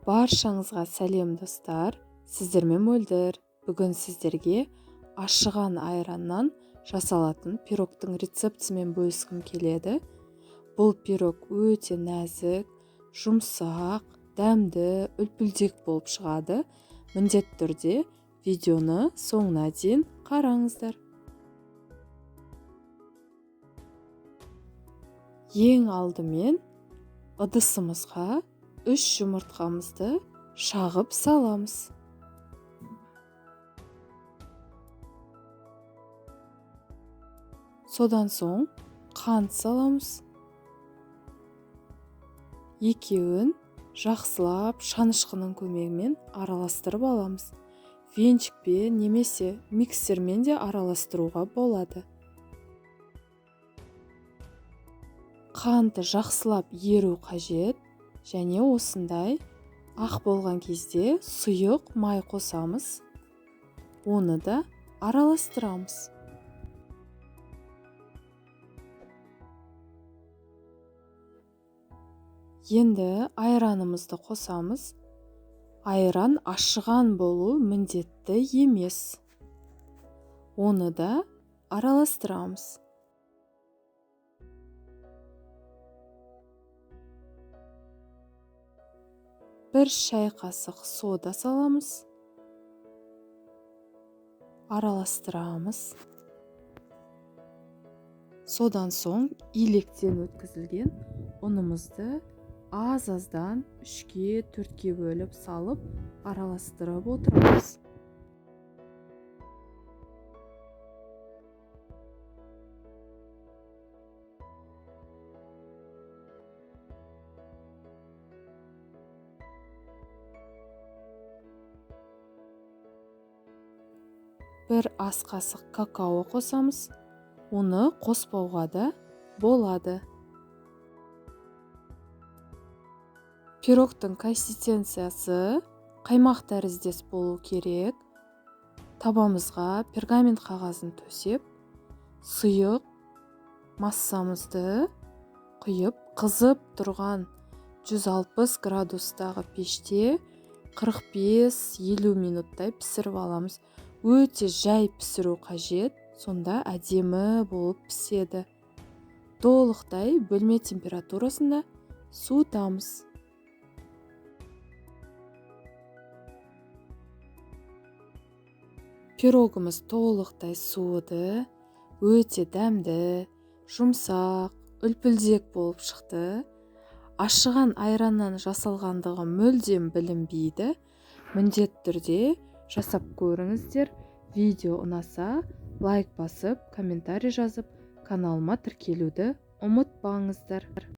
Баршаңызға сәлем, достар! Сіздермен Мөлдір. Бүгін сіздерге ашыған айраннан жасалатын пирогтың рецептісімен бөліскім келеді. Бұл пирог өте нәзік, жұмсақ, дәмді, үлпілдек болып шығады. Міндетті түрде видеоны соңына дейін қараңыздар. Ең алдымен ыдысымызға 3 жұмыртқамызды шағып саламыз. Содан соң қант саламыз. Екеуін жақсылап шанышқының көмегімен араластырып аламыз. Венчикпен немесе миксермен де араластыруға болады. Қанты жақсылап еру қажет. Және осындай ақ болған кезде сұйық май қосамыз. Оны да араластырамыз. Енді айранымызды қосамыз. Айран ашыған болу міндетті емес. Оны да араластырамыз. Бір шай қасық сода саламыз. Араластырамыз. Содан соң илектен өткізілген ұнымызды аз-аздан 3-ке, 4-ке бөліп салып араластырып отырамыз. Бір ас қасық какао қосамыз. Оны қоспауға да болады. Пирогтың консистенциясы қаймақ тәріздес болу керек. Табамызға пергамент қағазын төсеп, сұйық массамызды құйып, қызып тұрған 160 градустағы пеште 45-50 минуттай пісіріп аламыз. Өте жай пісіру қажет, сонда әдемі болып піседі. Толықтай бөлме температурасында суытамыз. Пирогымыз толықтай суыды, өте дәмді, жұмсақ, үлпілдек болып шықты. Ашыған айраннан жасалғандығы мүлдем білінбейді. Міндетті түрде жасап көріңіздер. Видео ұнаса, лайк басып, комментарий жазып, каналыма тіркелуді ұмытпаңыздар.